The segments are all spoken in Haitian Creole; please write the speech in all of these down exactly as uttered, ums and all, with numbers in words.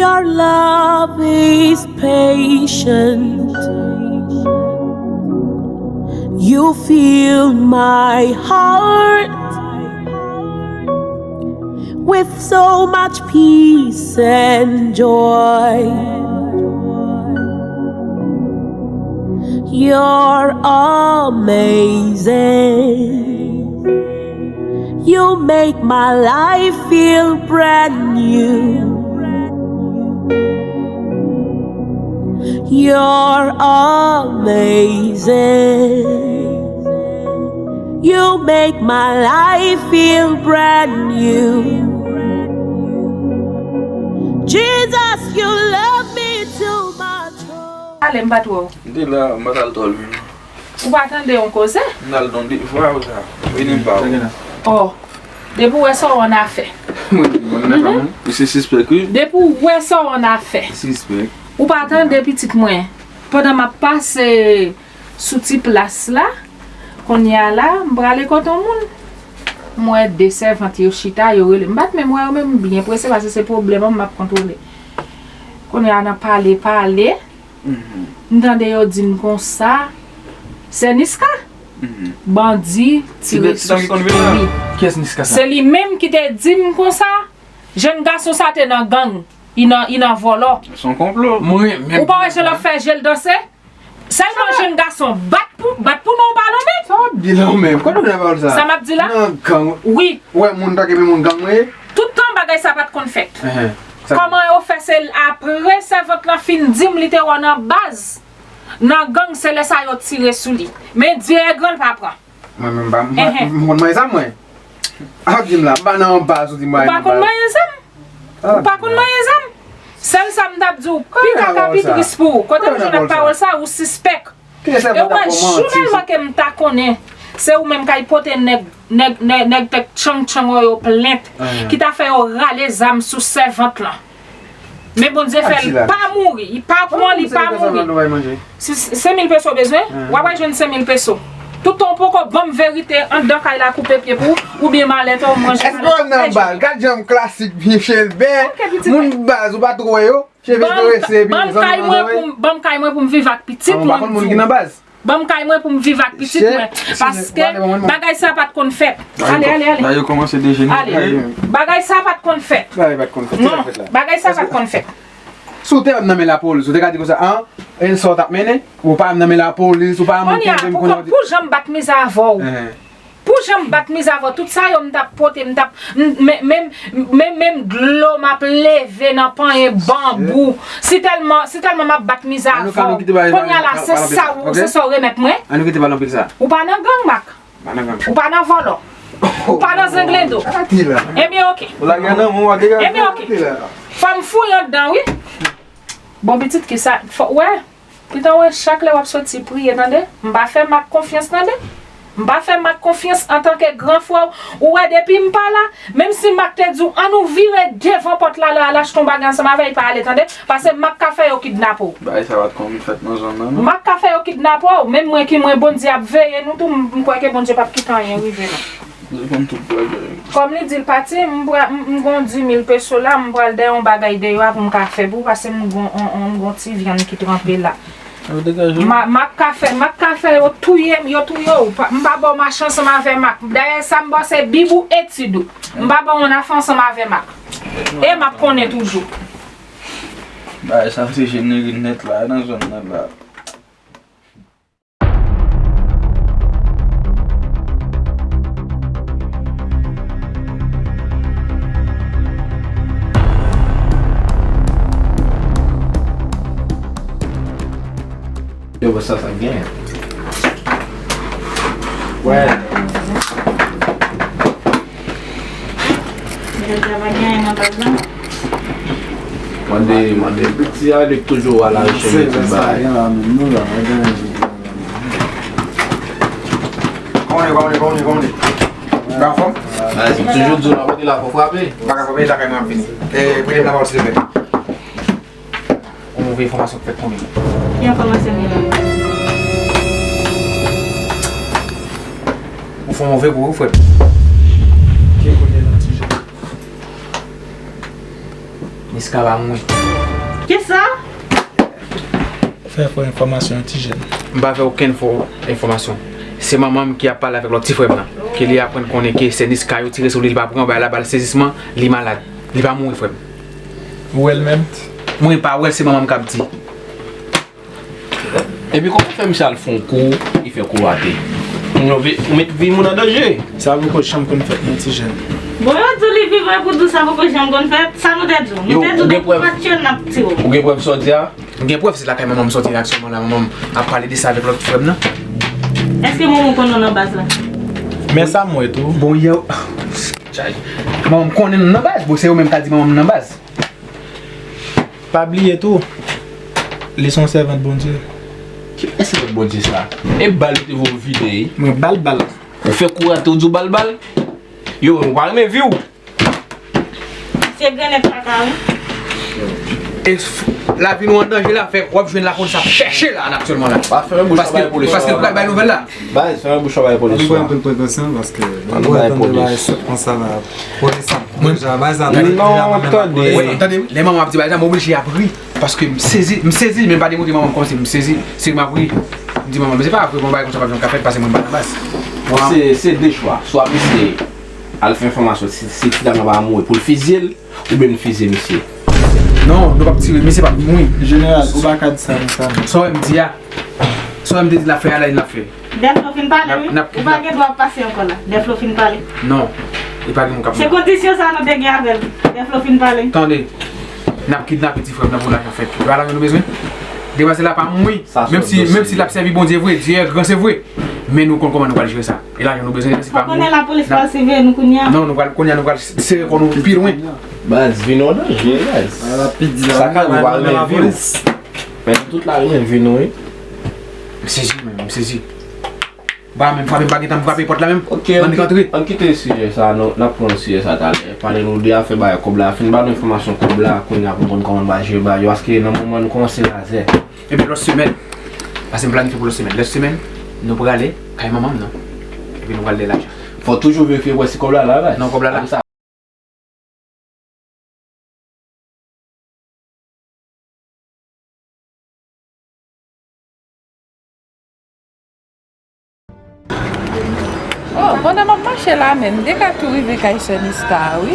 Your love is patient. You fill my heart with so much peace and joy. You're amazing. You make my life feel brand new. You're amazing. You make my life feel brand new. Jesus, you love me too much. Ale, m pa t wè w. M te la, m pa t al twò lwen. Ou pa tande yon koze? M t al nan de fwa, ou sa. Vini m pa ou. Oh, depi w wè sa w annafè. Mwen, mwen nan kay mwen. Ou se sispèk, wi. Depi w wè sa w annafè. Sispèk. Ou pa tande pitit mwen. Pandan m ap pase sou ti plas la, kounye a la, m prale kote yon moun. M wè de sèvant yo chita, yo rele. M pa t menm wè yo, men m byen prese paske se pwoblèm an m ap kontwole. Kounye a nan pale, pale. M tande yo di m konsa, se Niska. Bandi tire sou li. Kiyès Niska sa? Se li menm ki te di m konsa, jèn gason sa te nan gang, li nan, li nan vòlò. Se yon konplo. Ou pa wè jan l ap fè je l danse? Sèlman jèn gason, bat pou, bat pou non w pa lonmen. Sa w ap di la ou menm? Kote w gen pawòl sa? Sa m ap di la? Nan gang. Wi. Ou wè moun ta kenbe moun gang mwen ye? Tout tan bagay sa pa t konn fèt. Kòman yo fè se apre sèvant lan fin di m li te wè w nan baz, nan gang, se lè sa yo tire sou li. Men Dye e gran, l pa pran. Mwen menm m pa, m pa, m konn manje zam mwen. A di m la, m pa nan yon baz ou di m pa nan baz. Ou pa konn manje zam? Ou pa konn manje zam? Sèl sa m t ap di w, pi kaka pi tris pou ou. Kote m jwenn ak pawòl sa, ou sispèk. E w wè, jounèlman ke m ta konnen se ou menm k al pote nèg, nèg, nèg, nèg tèt tchang tchang yo plent, ki ta fè yo rale zam sou sèvant lan. Men Bondye fè l pa mouri, li pa pran, li pa mouri. Se, se mil peso w bezwen? W ap al jwenn senk mil peso. Toutan w poko ban m verite anndan kay la koupe pye pou ou, oubyen malèt ou manje. Èske w nan baz? Gad jan m klasik, byen chèlbè. Moun baz, ou pa t wè yo? Cheve karese, epi zanmi nan zòrèy. Ban m kay mwen pou m viv ak pitit mwen, m di w. Ban m kay mwen pou m viv ak pitit mwen. Paske bagay sa pa t konn fèt. Ale, ale, ale. Bagay sa pa t konn fèt. Non, bagay sa pa t konn fèt. Si w te wè m nan men lapolis, ou te ka di konsa, an, e sa w t ap mennen? Ou pa wè m nan men lapolis, ou pa wè m nan men lapolis. Pou jan m bat mizè avè w. Pou jan m bat mizè avè w, tout sa yo m t ap pote, m t ap, m, men, menm, menm, menm dlo m ap leve nan panyen banbou. Si tèlman, si tèlman m ap bat mizè avè w, kounye a la, se sa w, se sa w remèt mwen? Ou pa nan gang, Mak. Ou pa nan vòlò. Ou pa nan zenglendo. Ebyen, oke. Ebyen, oke. Fò m fouye anndan, wi. Bon, pitit, kisa, fò, wè. Pitan wè, chak lè w ap soti, priye, tande. M pa fè Mak konfyans, tande. M pa fè Mak konfyans antanke gran frè w. Ou wè, depi m pa la, menm si Mak te di w, ann nou vire devan pòt la, al achte yon bagay ansanm avè l, pa ale, tande. Paske Mak ka fè yo kidnape w. Bagay sa pa t konn fèt nan zòn nan, non. Mak ka fè yo kidnape w. Menm mwen ki mwen, Bondye ap veye nou tou, m, m kwè ke Bondye p ap kite anyen rive nou. Yo konn tout bagay. Kòm li di l pati, m pral, m, m gon dis mil peso la, m pral dèyè yon bagay deyò a pou m ka fè pou ou, paske m gon, on, on, m gon ti vyann ki tranpe la. Yo degaje. Ma, Mak ka fè, Mak ka fè yo touye m, yo touye w. Pa, m pa ba w mache ansanm avè Mak. Dayè sa m ba w se bib ou etid ou. M pa ba w annafè ansanm avè Mak. E Mak konnen toujou. Bagay sa se jenere nèt la, nan zòn nan la. Yo, bò sa, sa gen. Wè. Deja pa gen anyen nan baz la. Mande, mande piti a, li toujou a la rechèch de ti bagay. Kòman, kòman, kòman, kòman? Ou anfòm? Baz, m toujou di w, lè w pote la, fò w frape. M pa ka frape, lakay mwen ap vini. E, premye lapawòl, silvouplè. Yon move enfòmasyon k fèt konnen. Ki enfòmasyon gen la? Ou fè yon move pou ou, frè. Ki kote nan ti jò? Niska pa mouri. Fè fo enfòmasyon yon ti jèn. M pa fè okenn fo enfòmasyon. Se manman m ki ap pale avèk lòt ti frè m nan. Ke li aprann konnen ke sè Niska yo tire sou li, li pa pran bal la, bal sezisman, li malad. Li pa mouri, frè m. Ou wè l menm? Mwen pa wè l, se manman m k ap di. Epi kòman fè misye al fè yon kou, li fè kou ate? Moun yo ve-, ou met vi moun an danje. Sa poko janm konn fèt non, ti jèn. Bon, yo di w li vivan epi w di w sa poko janm konn fèt, sa nou te di w? Nou te di w depi w pa tire l n ap tire w. Ou gen prèv sa w di a? M gen prèv, se lakay manman m soti la aktyèlman la, manman m ap pale de sa avèk lòt frè m nan. Èske manman w konnen w nan baz la? Men sa m wè tou. Bon, yè, chay. Manman m konnen nou nan baz, bon, se yo menm k ap di manman m nan baz. Pa bliye tou, li se yon sèvant Bondye. Ki sèvant Bondye sa? E bal yo te voye w vide, wi. Mwen bal bal. Ou fè kou ate, ou di w bal bal? Yo, ou pa renmen vi w. Se grennen kaka, wi. E f-, lavi nou an danje la, fè w ap jwenn lapolis ap chèche la, aktyèlman la. Pa fèmen bouch la bay polis. Paske, paske l pral bay nouvèl la. Baz, fèmen bouch la bay polis la. Ann pran anpil prekosyon paske lè nou tande bagay sòt konsa la, polis ap deja, baz la deja nan men lapolis. Wi, tande, lè manman ap di bagay sa, m oblije ap ri. Paske m sezi, m sezi, men m pa demontre manman m kòmsi m sezi. Se m ap ri. M di manman, men se pa vre, bon, bagay konsa p ap janm ka fèt, paske mwen m pa nan baz. Bon, se, se de chwa. Swa misye al fè enfòmasyon, si, si ti dam nan pa mouri, pou l fizye l, oubyen n fizye misye. Non, nou p ap tire, misye p ap mouri. Jeneral, ou pa ka di sa konsa non. Sa w wè m di a, sa w wè m te di l ap fè a la, l ap fè. Dèflo fin pale, wi. Ou pa gen dwa ap pase ankò la. Dèflo fin pale. Non, li pa gen moun k ap. Se kondisyon sa nou te gen avè l. Dèflo fin pale. Tande, n ap kidnape ti frè m nan pou lajan fèt. E pa lajan nou bezwen? Demwazèl la pa mouri. Menm si, menm si l ap sèvi Bondye vre, Dieu est grand, se vre. Men nou konn kòman nou pral jere sa. E lajan nou bezwen, menm si pa mouri. Ou konnen lapolis pral siveye nou kounye a. Non, nou pral, kounye a nou pral sere kò nou pi lwen. Baz, vi nou an danje, baz. Sa ka rive, ou pa renmen vi w. Men tout la renmen vi nou, wi. M sezi, men, m sezi. Ba, menm frape, m pa gentan frape pòt la menm. Ok, ann kite sijè sa, n ap pran sijè sa talè. Pale nou de afè bagay kòb la, fin ba nou enfòmasyon kòb la, kounye a pou n konn kòman n va jere bagay yo, paske nan moman nou kòmanse razè. Epi lòt semèn, paske m planifye pou lòt semèn. Lòt semèn, nou prale kay manman m nan. Epi nou pral de lajan. Fò toujou verifye wè si kòb la la, baz. Non, kòb la la. Oh, pandan m ap mache la menm, m te ka tou rive kay sè Niska a, wi.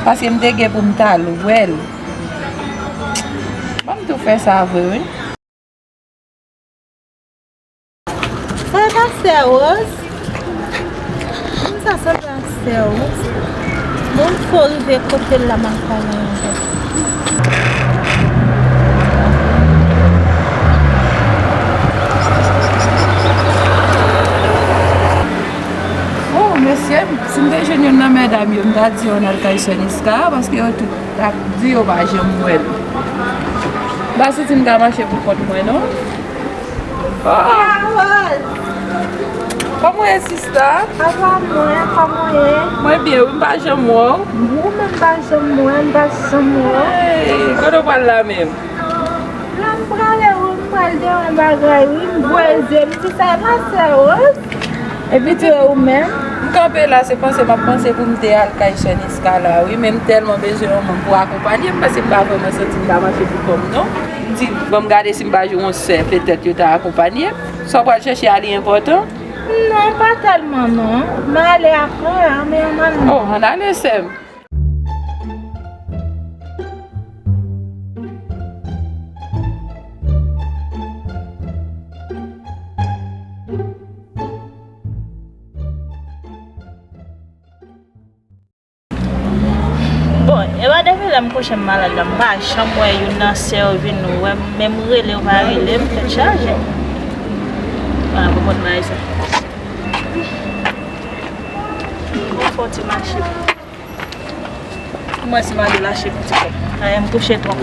Paske m te gen pou m t al wè l. Ban m tou fè sa vre, wi. Sa e pa sè Rose? Moun sa sanble ak sè Rose. Bon, m fo rive kote l la, m al pale avè l. Oh, mesye, si m te jwenn youn nan medam yo, m ta di yo ann al kay sè Niska, paske yo tout ap di yo pa janm wè l. M pa santi m ka mache pou kont mwen, non. Ah. Kòman w ye, sista? Apa mwen, kòman w ye? Mwen byen, wi, m pa janm wè w. Ou menm pa janm wè m, pa janm wè w. Hey, kote w pral la menm? La m prale, wi, m pral de yon bagay, wi, m voye zye, m di sa e pa sè Rose. Epi tou, ou menm? M kanpe la, se panse m ap panse pou m te al kay sè Niska la, wi, men m tèlman bezwen yon moun pou akonpanye m, paske m pa vrèman santi m ka mache pou kò m, non. M di, ban m gade si m pa jwenn yon sè, petèt yo ta akonpanye m. Sa w pral chèche a, li enpòtan? Non, pa tèlman, non. M a ale apre, a, men ann ale. Oh, ann ale, sè m. Bon, e pa depi lè m kouche m malad la, m pa janm wè youn nan sè yo vin wè m, menm rele yo pa rele m, tèt chaje. Vwala pou kont bagay sa. Bon, fò ti mache. Mwen si m ale lache pou ti kòb. Ay, m kouche twòp.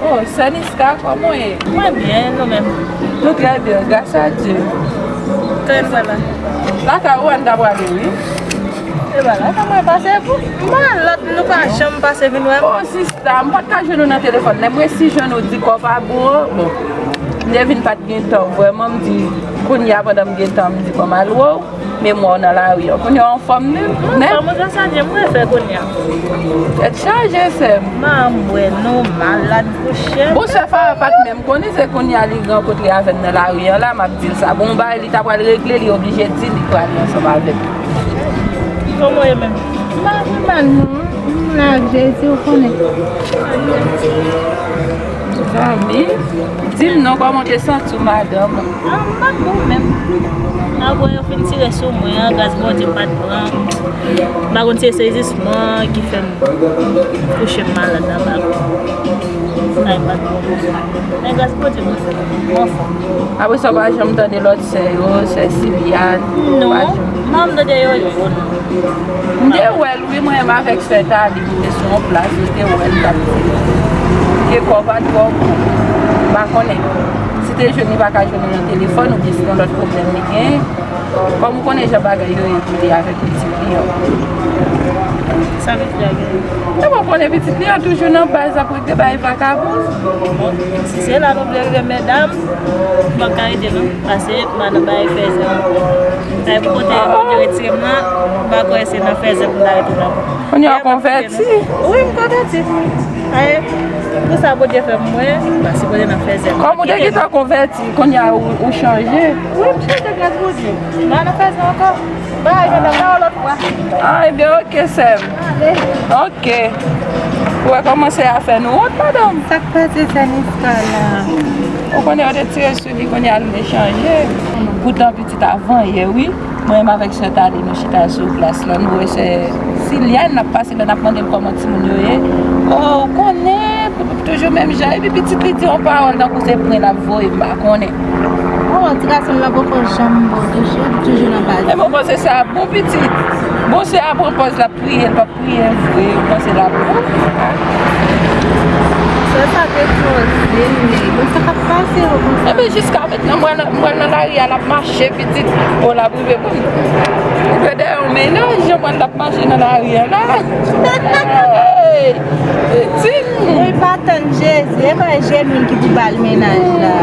Oh, sè Niska, kòman w ye? Mwen byen, nou menm? Nou trè byen, gras a Dye. Kòman w la? Lakay ou an ta prale, wi. E pa lakay mwen pase pou malad, nou pa janm pase vin wè m. Oh, sista, m pa t ka jwenn ou nan telefòn. Lè m resi jwenn ou, di kò pa bon, bon. M te vin pa t gen tan, vrèman, m di, kounye a pandan m gen tan, m di kòm al wè w. Memwa w nan lari an. Kounye a w anfòm menm, nèt. Fò mwen ka chaje, mwen fè kounye a. Tèt chaje, sè m. Manman m wè nou malad pou chèf. Bon, sè Farah pa t menm konnen, se kounye a li rankontre avè m nan lari an la, m ap di l sa. Bon, yon bagay li ta pral regle, li oblije di li prale ansanm avè m. Kòman w ye menm? M pa pi mal non. M la ak Jezi, ou konnen. Zanmi, di m non, kòman w te santi w, madanm? Ah, m pa t bon menm. Apre yo fin tire sou mwen an, gaz Bondye pa t pran. M pa konn si se sezisman ki fè m kouche m malad nan bak. Sa e pa t bon. Men gaz Bondye mwen fè m anfòm. Apre sa, w pa janm tande lòt sè yo, sè Silian? Non, m pa janm tande yo, yo, non. M te wè l, wi, mwen menm avèk sè Tali, nou te sou yon plas, nou te wè l t ap di ke kò pa twò gou. M pa konnen si te jwenn li pa ka jwenn li nan telefòn oubyen se yon lòt pwoblèm li genyen. Kòm ou konnen jan bagay yo ye pou li avèk pitit li an. Sa pitit la genyen? E bon, konnen pitit li an toujou nan baz ap regle bay vakabon. Si se la nou vle rive, medam, m p ap ka rete non. Pase m pa nan bagay fèzè ankò. Bagay pou kote Bondye retire m nan, m pa kwè se nan fèzè pou m ta rete non. Kounye a w konvèti? Wi, m konvèti. Aye, pou sa Bondye fè m mwen, m pa sipoze nan fèzè. Kòm ou te gentan konvèti, kounye a ou, ou chanje? Wi, m chanje gras Bondye. M pa nan fèzè ankò. Bay, medam, nan yon lòt fwa. Ah, ebyen, oke, sè m. Ale. Oke. Ou wè kòman se afè nou wont, madanm? Sa k pase, sè Niska la? Ou konnen yo te tire sou li, kounye a li vle chanje. Poutan pitit avan yè, wi. Mwen menm avèk sè Tali, nou chita sou plas la, nou wè sè Silian, n ap pase la, n ap mande l kòman timoun yo ye. Oh, ou konnen, toujou menm jan. Epi pitit li di yon pawòl tankou se pwen l ap voye, m pa konnen. Oh, ti gason m nan poko janm bon, toujou, toujou nan baz. E mwen panse sa bon pitit. Bon, se a pran pòz l ap priye, l p ap priye vre, ou panse l ap bon? Sè sa te koze, men bon, sa k ap pase yo konsa? Ebyen, jiska mentnan, m wè l, m wè l nan lari a, l ap mache pitit. O, l ap rive pou m. Li dwe dèyè yon mennaj, jan m wè l t ap mache nan lari a la. Hey! Pitit! Mwen pa tann Jezi, e pa jenou l ki pou ba l mennaj la.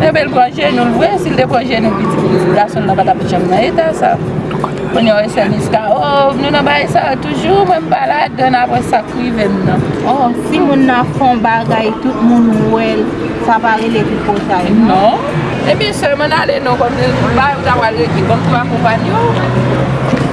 Ebyen, l pran jenou l vre, si l te pran jenou l pitit, pitit gason l nan pa t ap janm nan eta sa. Kounye a, wè sè Niska, oh, nou nan bagay sa yo toujou, mwen m pa ladann apre sa k rive m nan. Oh, si moun nan fè yon bagay, tout moun wè l, sa pa rele tripotay, non? Non. Ebyen, sè m, ann ale non, kòm bagay ou ta pral regle, ban m tou akonpanye w.